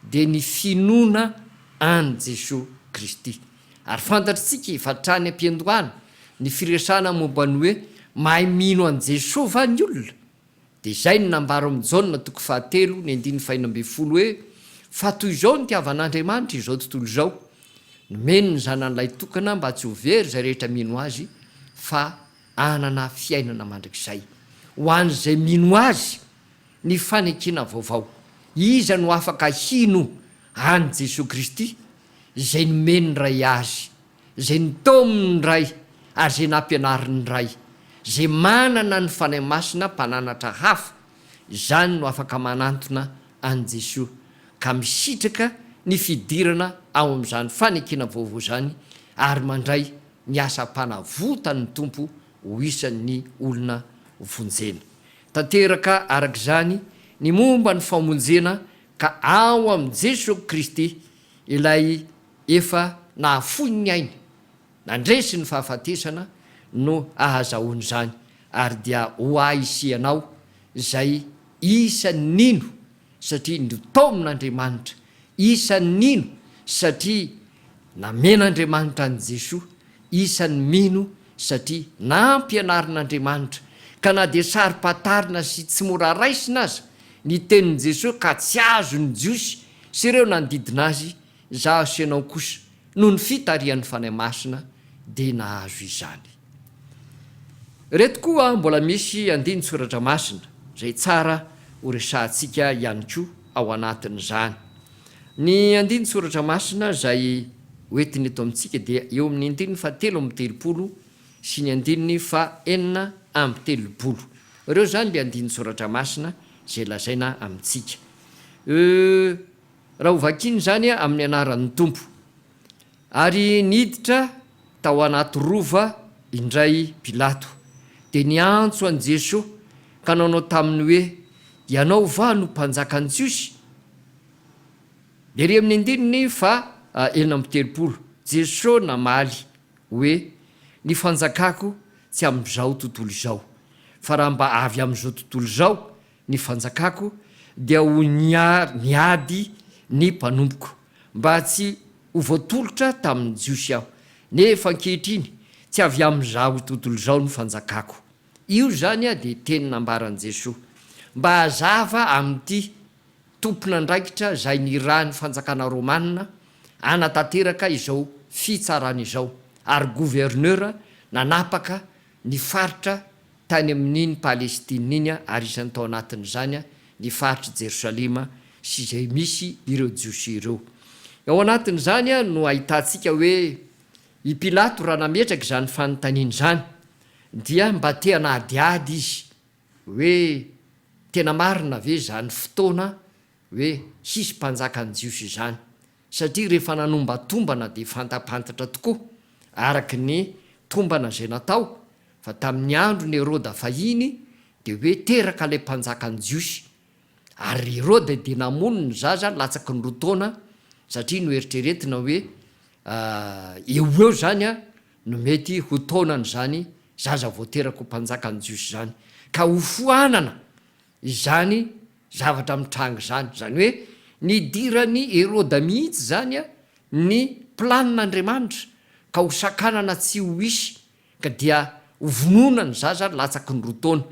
dia ny finoana an'i Jesoa Kristy. Ary fantatr'tsika efa hatrany am-piandohana ny firesahana momba ny hoe mahay mino an'i Jesoa va ny olona? Dia izay no nambara ao amin'ny Jaona toko fahatelo ny andininy fahenina ambin'ny folo hoe, Fa toy izao no nitiavan'Andriamanitra izao tontolo izao, nomeny ny Zanany lahitokana mba tsy ho very izay rehetra mino Azy fa hanana fiainana mandrakizay. Ho an'izay mino Azy, ny fanekena vaovao. Iza no afaka hino an'i Jesoa Kristy, izay nomen'ny Ray azy, izay notaomin'ny Ray ary izay nampianarin'ny Ray, izay manana ny Fanahy Masina mpananatra hafa? Izany no afaka manantona an'i Jesoa ka misitraka ny fidirana ao amin'izany fanekena vaovao izany ary mandray ny asam-panavotan'ny Tompo ho isan'ny olona vonjena. Tanteraka araka izany ny momba ny famonjena ka ao amin'i Jesoa Kristy ilay efa. nahafoy ny ainy, nandresy ny fahafatesana no ahazahoany izany, ary dia ho ahy sy ianao izay isan'ny nino satria notaomin'Andriamanitra, isan'ny nino satria namen'Andriamanitra an'i Jesoa, isan'ny mino satria nampianarin'Andriamanitra, ka na dia saro-pantarina sy tsy mora raisina aza ny tenin'i Jesoa ka tsy azon'ny Jiosy sy ireo nanodidina azy, izaho sy ianao kosa, noho ny fitarihan'ny Fanahy Masina, dia nahazo izany. Ireto koa mbola misy andinin-tsoratra masina izay tsara ho resahantsika ihany koa ao anatin'izany. Ny andinin-tsoratra masina izay hoentina eto amintsika dia eo amin'ny andininy fahatelo amby telopolo sy ny andininy faha-36. Ireo izany ilay andinin-tsoratra masina izay lazaina amintsika. Raha hovakiana izany amin'ny anaran'ny Tompo. Ary niditra tao anaty rova indray Pilato, dia niantso an'i Jesoa ka nanao taminy hoe, Ianao va no mpanjakan'ny Jiosy? Ery amin'ny andininy faha 36, Jesoa namaly hoe, Ny fanjakako tsy amin'izao tontolo izao, fa raha mba avy amin'izao tontolo izao ny fanjakako, dia ho niady ny mpanompoko, mba tsy ho voatolotra tamin'ny Jiosy aho, nefa ankehitriny tsy avy amin'izao tontolo izao ny fanjakako. Io izany dia teny nambaran'i Jesoa, mba hazava amin'ity tompon'andraikitra izay nirahin'ny fanjakana Romana hanatanteraka izao fitsarana izao, ary governora nanapaka ny faritra tany amin'iny Palestina iny ary isan'ny tao anatin'izany ny faritr'i Jerosalema sy izay misy ireo Jiosy ireo. Ao anatin'izany no ahitantsika hoe i Pilato raha nametraka izany fanontaniana izany dia mba te hanadihady izy hoe tena marina ve izany fotoana hoe hisy mpanjakan'ny Jiosy izany satria rehefa nanombatombana dia fantapantatra tokoa araka ny tombana izay natao fa tamin'ny andron'i Heroda fahiny dia hoe teraka ilay mpanjakan'ny Jiosy ary Heroda dia namono ny zaza latsaky ny roa taona satria noeritreretina hoe eo ho eo izany no mety ho taonan'izany zaza vao teraka ho mpanjakan'ny Jiosy izany ka hofoanana izany zavatra mitranga izany, izany hoe nidiran'i Heroda mihitsy izany ny planin'Andriamanitra ka ho sakanana tsy ho hisy ka dia ho vonoina ny zaza latsaky ny roa taona,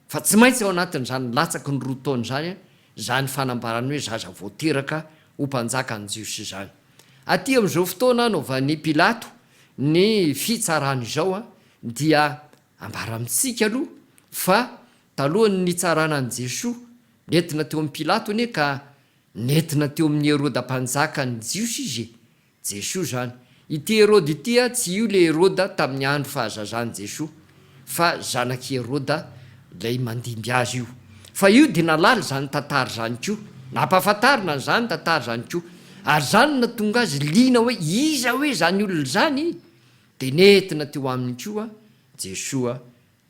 fa tsy maintsy ao anatin'izany latsaky ny roa taona izany izany fanambarana hoe zaza vao teraka ho mpanjakan'ny Jiosy izany. Aty amin'izao fotoana anaovan'i Pilato ny fitsarana izao dia ambara amintsika aloha fa Talohan'ny nitsarana an'i Jesoa, nentina teo amin'i Pilato anie ka nentina teo amin'i Heroda mpanjakan'ny Jiosy izy e! Jesoa izany. Ity Heroda ity a, tsy io ilay Heroda tamin'ny andro fahazazan'i Jesoa, fa zanak'i Heroda ilay mandimby azy io. Fa io dia nahalala izany tantara izany koa, nampahafantarina an'izany tantara izany koa. Ary izany no nahatonga azy liana hoe iza hoe izany olona izany? Dia nentina teo aminy koa Jesoa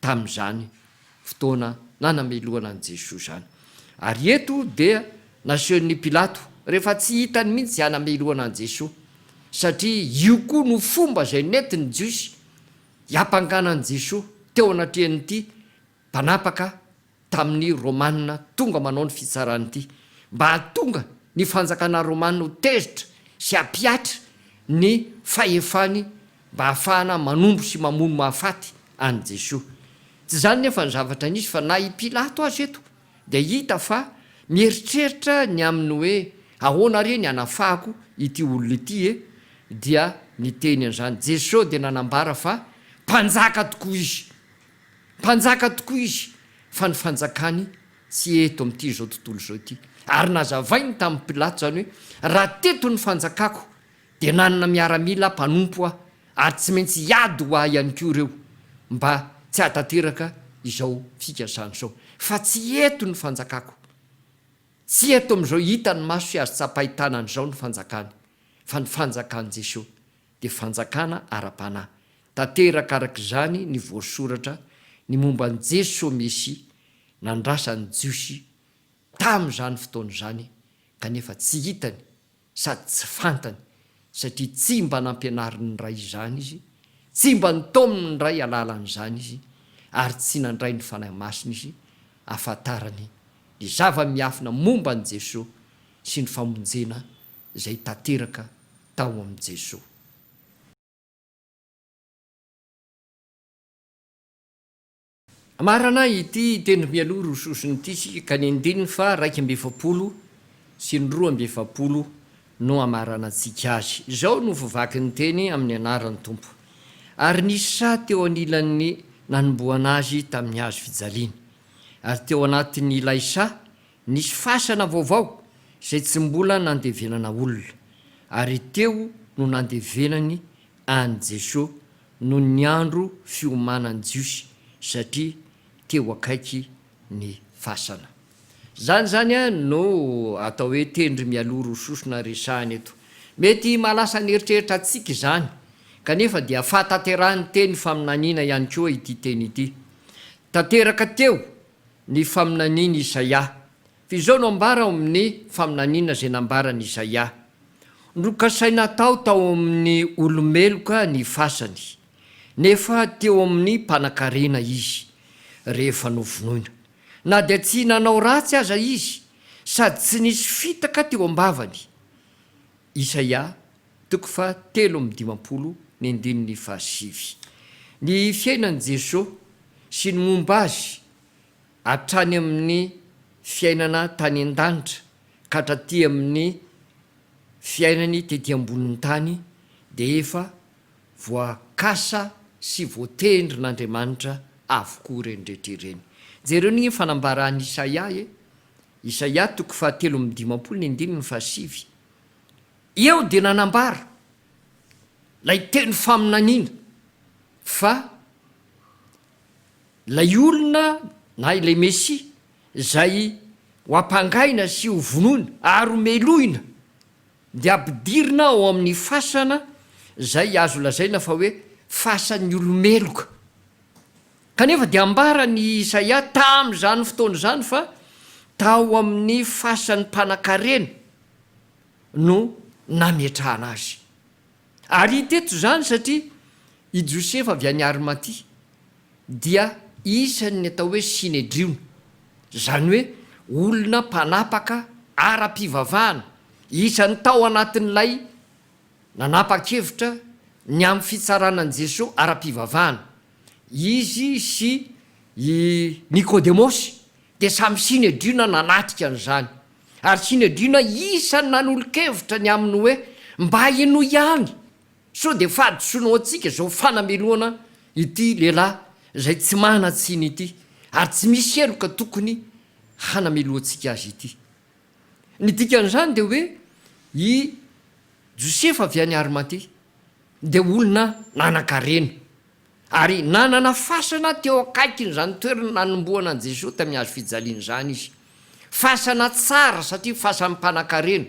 tamin'izany fotoana nanamelohana an'i Jesoa izany. Ary eto dia nasehon'i Pilato, rehefa tsy hitany mihitsy izay hanamelohana an'i Jesoa, satria io koa no fomba izay nentin'ny Jiosy hiampangana an'i Jesoa teo anatrehan'ity mpanapaka tamin'ny Romana tonga manao ny fitsarana ity, mba hahatonga ny fanjakana Romana ho tezitra sy hampihatra ny fahefany mba hahafahana manombo sy mamono mahafaty an'i Jesoa. Tsy izany nefa ny zavatra nisy fa na i Pilato aza eto dia hita fa mieritreritra ny amin'ny hoe ahoana re ny hanafahako ity olona ity e? dia niteny an'izany. Jesoa dia nanambara fa mpanjaka tokoa izy. Mpanjaka tokoa izy, fa ny fanjakany tsy eto amin'ity izao tontolo izao ity. Ary nazavainy tamin'i Pilato izany hoe, Raha teto ny fanjakako, dia nanana miaramila mpanompo aho, ary tsy maintsy hiady ho ahy ihany koa ireo, mba tsy hahatanteraka izao fikasana izao. Fa tsy eto ny fanjakako. Tsy eto amin'izao hitan'ny maso sy azo tsapain-tanana izao ny fanjakany, fa ny fanjakan'i Jesoa dia fanjakana ara-panahy. Tanteraka araka izany ny voasoratra ny momba an'i Jesoa Mesia nandrasan'ny Jiosy tamin'izany fotoana izany kanefa tsy hitany sady tsy fantany. Satria tsy mba nampianarin'ny Ray izany izy, tsy mba notaomin'ny Ray alalan'izany izy, ary tsy nandray ny Fanahy Masina izy ahafantarany ny zava-miafina momba an'i Jesoa sy ny famonjena izay tanteraka tao amin'i Jesoa. Hamarana ity tendro mialoha roa sosona ity isika ka ny andininy faha 41 sy ny 42 no hamaranantsika azy. Izao no voavaky ny teny amin'ny anaran'ny Tompo. Ary nisy saha teo anilan'ny nanombohana azy tamin'ny hazo fijaliana. Ary teo anatin'ilay saha nisy fasana vaovao izay tsy mbola nandevenana olona. Ary teo no nandevenany an'i Jesoa noho ny andro fiomanan'ny Jiosy satria teo akaiky ny fasana. Izany izany no atao hoe tendry mialoha roa sosona resahina eto. Mety mahalasa ny eritreritra antsika izany, kanefa dia fahatanterahan'ny teny faminaniana ihany koa ity teny ity. Tanteraka teo ny faminanian'i Isaia. Fa izao no ambara ao amin'ny faminaniana izay nambaran'i Isaia, Nokasaina hatao tao amin'ny olo-meloka ny fasany, nefa teo amin'ny mpanankarena izy, rehefa novonoina. Na dia tsy nanao ratsy aza izy, sady tsy nisy fitaka teo am-bavany. Isaia, toko faha 53 ny andininy fahasivy. Ny fiainan'i Jesoa sy ny momba Azy hatrany amin'ny fiainana tany an-danitra ka hatraty amin'ny fiainany tety ambonin'ny tany dia efa voakasa sy voatendrin'Andriamanitra avokoa ireny rehetra ireny. Jereo anie ny fanambaran'i Isaia e! Isaia toko fahatelo amby dimampolo ny andininy fahasivy. Eo dia nanambara ilay teny faminaniana fa Ilay olona na ilay Mesia izay ho ampangaina sy ho vonoina ary ho melohina dia ampidirina ao amin'ny fasana izay azo lazaina fa hoe fasan'ny olo-meloka. Kanefa dia ambaran'i Isaia tamin'izany fotoana izany fa tao amin'ny fasan'ny mpanankarena no nametrahana azy. Ary hita eto izany satria i Josefa avy any Arimatia dia isan'ny atao hoe Synedriona, izany hoe olona mpanapaka ara-pivavahana, isan'ny tao anatin'ilay nanapa-kevitra ny amin'ny fitsarana an'i Jesoa ara-pivavahana. Izy sy i Nikodemosy dia samy Synedriona nanatrika an'izany. Ary Synedriona isan'ny nanolo-kevitra ny amin'ny hoe mba henoy ihany sao dia fahadisoana ho antsika izao fanamelohana ity lehilahy izay tsy manan-tsiny ity ary tsy misy heloka tokony hanamelohantsika azy ity. Ny dikan'izany dia hoe i Josefa avy any Arimatia dia olona nanan-karena. Ary nanana fasana teo akaikin'izany toerana nanombohana an'i Jesoa tamin'ny hazo fijaliana izany izy. Fasana tsara satria fasan'ny mpanankarena.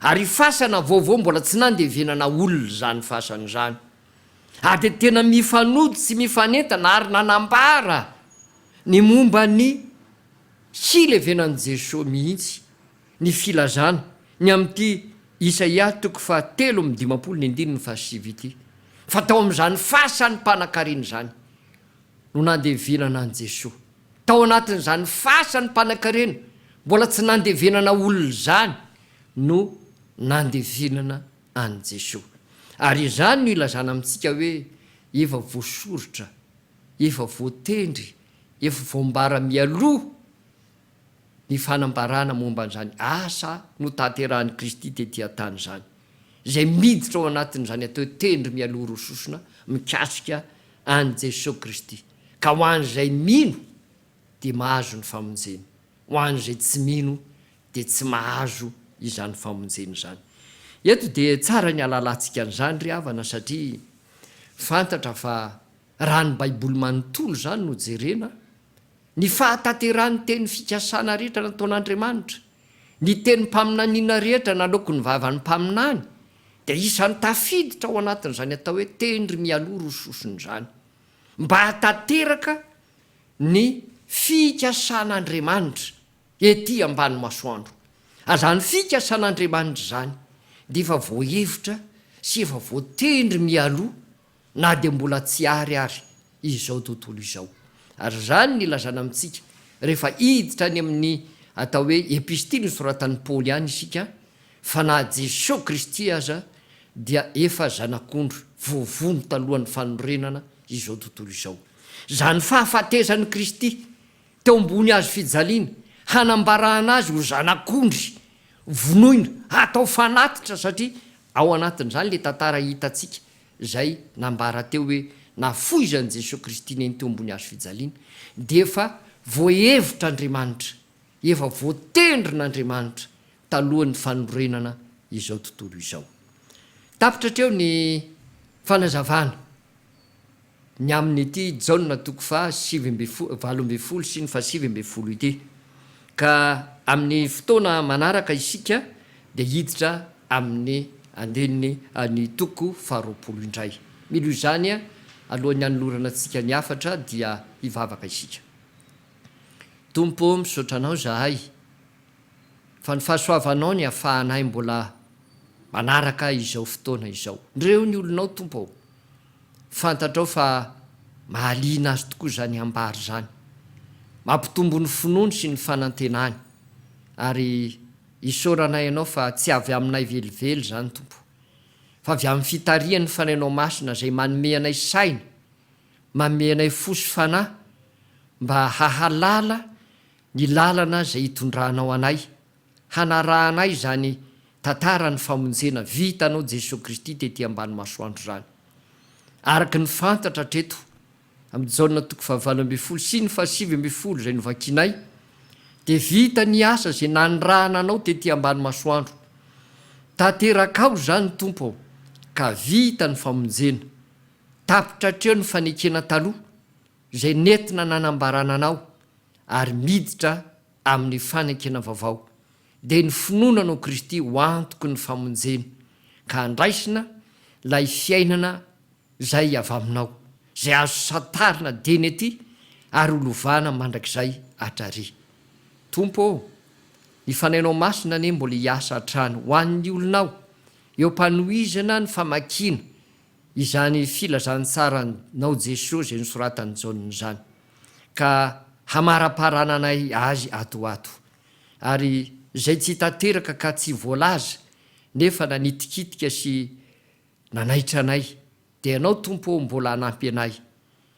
Ary fasana vaovao mbola tsy nandevenana olona izany fasana izany. Ary dia tena mifanojo sy mifanentana ary nanambara ny momba ny hilevenan'i Jesoa mihitsy ny filazana ny amin'ity Isaia toko faha 53 ny andininy faha sivy ity, fa tao amin'izany fasan'ny mpanankarena izany no nandevenana an'i Jesoa. Tao anatin'izany fasan'ny mpanankarena mbola tsy nandevenana olona izany no nandevenana an'i Jesoa. Ary izany no ilazana amintsika hoe efa voasoritra, efa voatendry, efa voambara mialoha ny fanambarana momba an'izany asa notanterahin'i Kristy tetỳ an-tany izany, izay miditra ao anatin'izany atao hoe tendry mialoha roa sosona mikasika an'i Jesoa Kristy. Ka ho an'izay mino dia mahazo ny famonjena, ho an'izay tsy mino dia tsy mahazo izany famonjena izany. Eto dia tsara ny halalantsika an'izany ry havana satria fantatra fa raha ny Baiboly manontolo izany no jerena, Ny fahatanterahan'ny teny fikasana rehetra nataon'Andriamanitra, ny tenim-paminaniana rehetra naloaky ny vavan'ny mpaminany, dia isan'ny tafiditra ao anatin'izany atao hoe tendry mialoha roa sosona izany, mba hahatanteraka ny fikasan'Andriamanitra ety ambany masoandro. Ary izany fikasan'Andriamanitra izany dia efa voahevitra. sy efa voatendry mialoha na dia mbola tsy ary ary izao tontolo izao. Ary izany no ilazana amintsika rehefa hiditra any amin'ny atao hoe epistily nosoratan'i Paoly any isika fa na Jesoa Kristy aza dia efa zanak'ondry voavono talohan'ny fanorenana izao tontolo izao. Izany fahafatesan'i Kristy teo ambony hazo fijaliana hanambarana azy ho zanak'ondry vonoina hatao fanatitra satria ao anatin'izany ilay tantara hitantsika izay nambara teo hoe nafoizan'i Jesoa Kristy neny teo ambony hazo fijaliana dia efa voahevitr'Andriamanitra, efa voatendrin'Andriamanitra talohan'ny fanorenana izao tontolo izao. Tapitra hatreo ny fanazavana. Ny amin'ity Jaona toko faha 18 sy ny faha 19 ity. Ka amin'ny fotoana manaraka isika dia hiditra amin'ny andininy ny toko faha 20 indray. Milo izany, alohan'ny hanolorana antsika ny hafatra dia hivavaka isika. Tompo ô, misaotra Anao izahay fa ny fahasoavanao ny afahanay mbola manaraka izao fotoana izao. Ndreo ny olonao Tompo ô. Fantatrao fa mahaliana azy tokoa izany ambara izany. Mampitombo ny finoany sy ny fanantenany. Ary isaoranay Anao fa tsy avy aminay velively izany, Tompo, fa avy amin'ny fitarihan'ny Fanahinao Masina izay manome anay saina, manome anay fo sy fanahy mba hahalala ny lalana izay hitondranao anay hanarahanay izany tantaran'ny famonjena vitanao Jesoa Kristy tety ambany masoandro izany. Araka ny fantatra hatreto, amin'ny Jaona toko faha-18 sy ny faha-19 izay novakianay, dia vita ny asa izay nanirahana anao tety ambany masoandro. Tanterakao izany Tompo ô, ka vita ny famonjena. Tapitra hatreo ny fanekena taloha izay nentina nanambarana anao ary miditra amin'ny fanekena vaovao, dia ny finoana anao Kristy ho antoky ny famonjena, ka handraisina ilay fiainana izay avy aminao, izay azo santarina dieny ety ary ho lovana mandrakizay hatrary. Tompo ô, ny Fanahinao Masina anie mbola hiasa hatrany ho an'ny olonao eo am-panohizana ny famakiana izany filazantsaranao Jesoa izay nosoratan'i Jaona izany, ka hamaraparananay azy ato ho ato. Ary izay tsy tanteraka ka tsy voalaza nefa nanitikitika sy nanaitra anay, dia Ianao Tompo ô mbola hanampy anay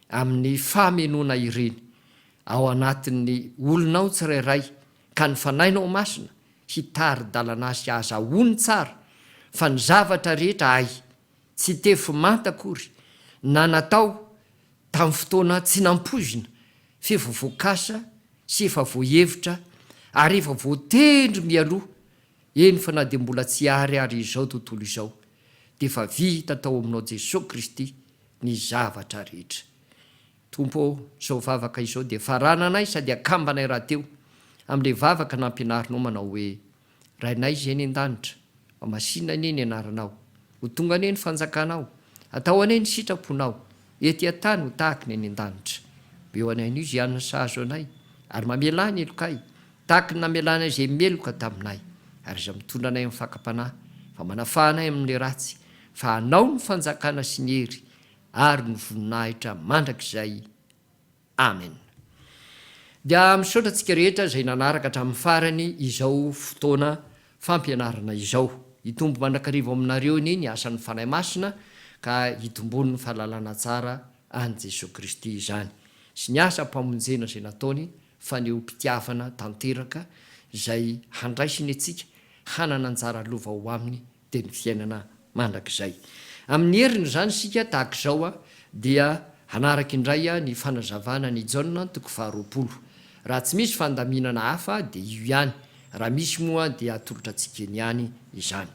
amin'ny famenoana ireny ao anatin'ny olonao tsirairay ka ny Fanahinao Masina hitari-dalana azy hahazahoany tsara fa ny zavatra rehetra hay tsy tefy manta akory na natao tamin'ny fotoana tsy nampoizina f'efa voakasa sy efa voahevitra ary efa voatendry mialoha, eny fa na dia mbola tsy ary ary izao tontolo izao dia efa vita tao aminao Jesoa Kristy ny zavatra rehetra. Tompo ô, izao vavaka izao dia farananay sady akambanay rahateo amin'ilay vavaka nampianarinao manao hoe, Rainay izay any an-danitra, mba masìna anie ny anaranao. Ho tonga anie ny fanjakanao. Atao anie ny sitraponao, ety an-tany ho tahaky ny any an-danitra. Omeo anay anio izay hanina sahazo anay, ary mamelà ny helokay, tahaky ny namelanay izay meloka taminay. Ary aza mitondra anay amin'ny fakam-panahy, fa manafaha anay amin'ilay ratsy, fa Anao ny fanjakana sy ny hery ary ny voninahitra mandrakizay. Amen. Dia misaotra antsika rehetra izay nanaraka hatramin'ny farany izao fotoana fampianarana izao. Hitombo mandrakariva ao aminareo anie ny asan'ny Fanahy Masina ka hitomboan'ny fahalalana tsara an'i Jesoa Kristy izany sy ny asam-pamonjena izay nataony fanehoam-pitiavana tanteraka izay handraisiny antsika hanana anjara lova ao aminy dia ny fiainana mandrakizay. Amin'ny heriny izany isika tahaka izao dia hanaraka indray ny fanazavana an' i Jaona toko faharoapolo. Raha tsy misy fandaminana hafa dia io ihany, raha misy moa dia atolotra antsika eny ihany izany.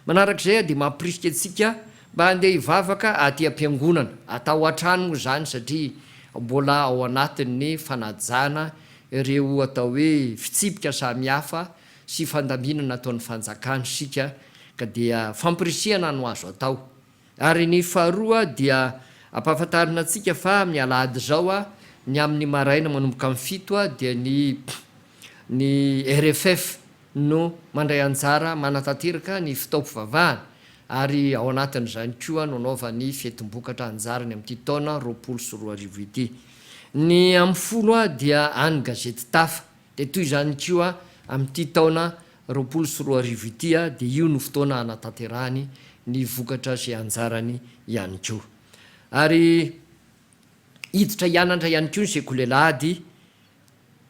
Manaraka izay dia mampirisika antsika mba handeha hivavaka aty am-piangonana. Atao hatrany moa izany satria mbola ao anatin'ny fanajana ireo atao hoe fitsipika samihafa sy fandaminana ataon'ny fanjakana isika ka dia fampirisihana no azo atao. Ary ny faharoa dia ampahafantarina antsika fa amin'ny alahady izao ny amin'ny maraina manomboka amin'ny 7 dia ny ny RFF no mandray anjara manatanteraka ny fotoam-pivavahana. Ary ao anatin'izany koa no anaovan'ny fetim-bokatra anjarany amin'ity taona 2020 ity. Ny amin'ny 10 dia any gazety Tafa. Dia toy izany koa amin'ity taona 2020 ity dia io no fotoana hanatanterahany ny vokatra izay anjarany ihany koa. Ary hiditra hianatra ihany koa ny sekoly alahady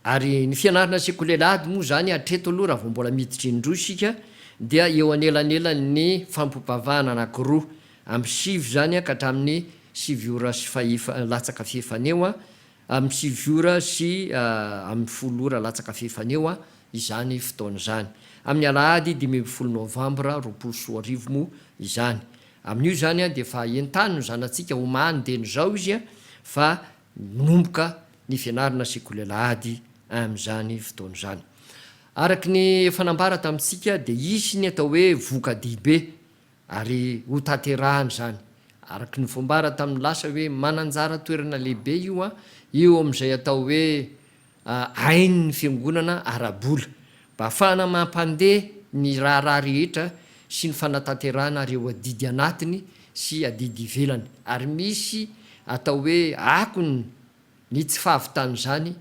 Ary ny fianarana sekoly alahady moa izany hatreto aloha raha vao mbola miditra indroa isika dia eo anelanelan'ny fampivavahana anankiroa, amin'ny 9 izany ka hatramin'ny 9 ora sy fahefa latsaka fahefany eo, amin'ny 9 ora sy amin'ny 10 ora latsaka fahefany eo izany fotoana izany. Amin'ny alahady 15 novambra 2020 moa izany. Amin'io izany dia efa entano ny zanatsika homany dieny izao izy fa Manomboka ny fianarana sekoly alahady amin'izany fotoana izany. Araka ny efa nambara tamintsika dia hisy ny atao hoe voka-dehibe ary hotanterahana izany. Araka ny voambara tamin'ny lasa hoe mananjara toerana lehibe io eo amin'izay atao hoe ain'ny fiangonana ara-bola mba hahafahana mampandeha ny raharaha rehetra sy ny fanatanterahana ireo adidy anatiny sy adidy ivelany ary misy atao hoe akony ny tsy fahavitan'izany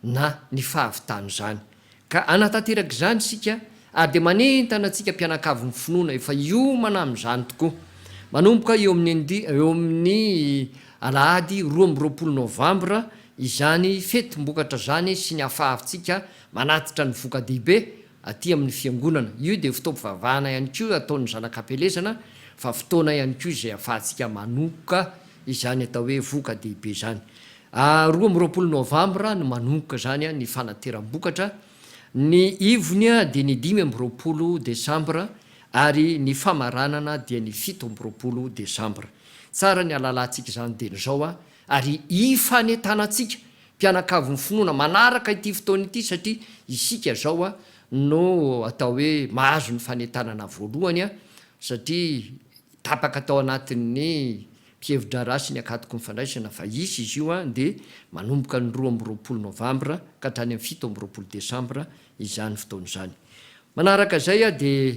na ny fahavitan'izany ka hanatanteraka izany isika ary dia manentana antsika mpianakavin'ny finoana efa hiomana amin'izany tokoa manomboka eo amin'ny eo amin'ny alahady 22 novambra Izany fetim-bokatra izany sy ny hafahafintsika manatitra ny voka-dehibe aty amin'ny Fiangonana. Io dia fotoam-pivavahana ihany koa ataon'ny zanak'ampielezana fa fotoana ihany koa izay ahafahantsika manoka izany atao hoe voka-dehibe izany. 22 novambra no manomboka izany ny fanateram-bokatra, ny ivony dia ny 25 desambra ary ny famaranana dia ny 27 desambra. Tsara ny halalantsika izany dieny izao ary hifanentanantsika mpianakavin'ny finoana manaraka ity fotoana ity satria isika izao no atao hoe mahazo ny fanentanana voalohany satria tapaka tao anatin'ny mpihevi-draharaha sy ny ankatoky ny fandraisana fa hisy izy io dia manomboka ny 22 novambra ka hatrany amin'ny 27 desambra izany fotoana izany. Manaraka izay dia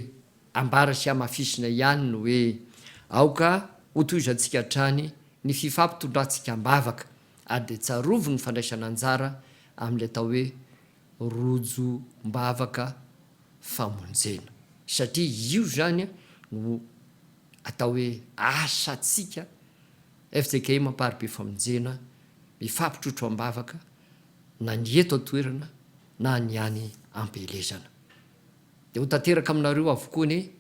ambara sy hamafisina ihany ny hoe aoka hotohizantsika hatrany ny fifampitondrantsika am-bavaka ary dia tsarovy ny fandraisana anjara amin'ilay atao hoe rojom-bavaka famonjena satria io izany no atao hoe asantsika fjkm Amparibe Famonjena mifampitrotro am-bavaka na ny eto an-toerana na ny any am-pielezana. Dia ho tanteraka aminareo avokoa anie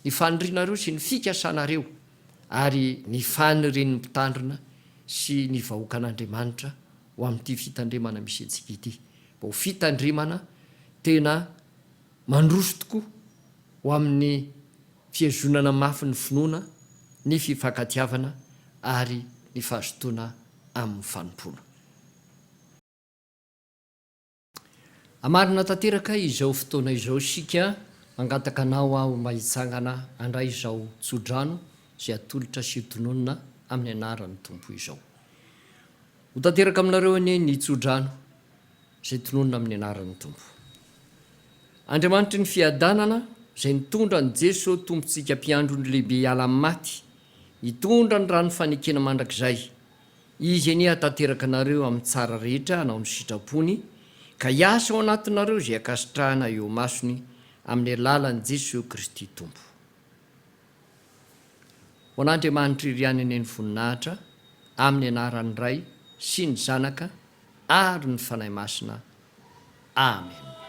ny fanirianareo sy ny fikasanareo ary ny fanirian'ny mpitandrina sy ny vahoakan'Andriamanitra ho amin'ity fitandremana misy antsika ity, mba ho fitandremana tena mandroso tokoa ho amin'ny fihazonana mafy ny finoana, ny fifankatiavana ary ny fahazotoana amin'ny fanompoana. Hamarina tanteraka izao fotoana izao isika, mangataka anao aho mba hitsangana handray izao tso-drano izay atolotra sy hotononina amin'ny anaran'ny Tompo izao. Ho tanteraka aminareo anie ny tso-drano izay tononina amin'ny anaran'ny Tompo. Andriamanitry ny fiadanana izay nitondra an'i Jeso Tompontsika Mpiandry ondry lehibe hiala amin'ny maty, hitondra ny rano fanekena mandrakizay, Izy anie hahatanteraka anareo amin'ny tsara rehetra hanao ny sitrapony, ka hiasa ao anatinareo izay ankasitrahana eo imasony amin'ny alalan'i Jesoa Kristy Tompo. Ho an'Andriamanitra irery ihany anie ny voninahitra, amin'ny anaran'ny Ray sy ny Zanaka ary ny Fanahy Masina. Amen.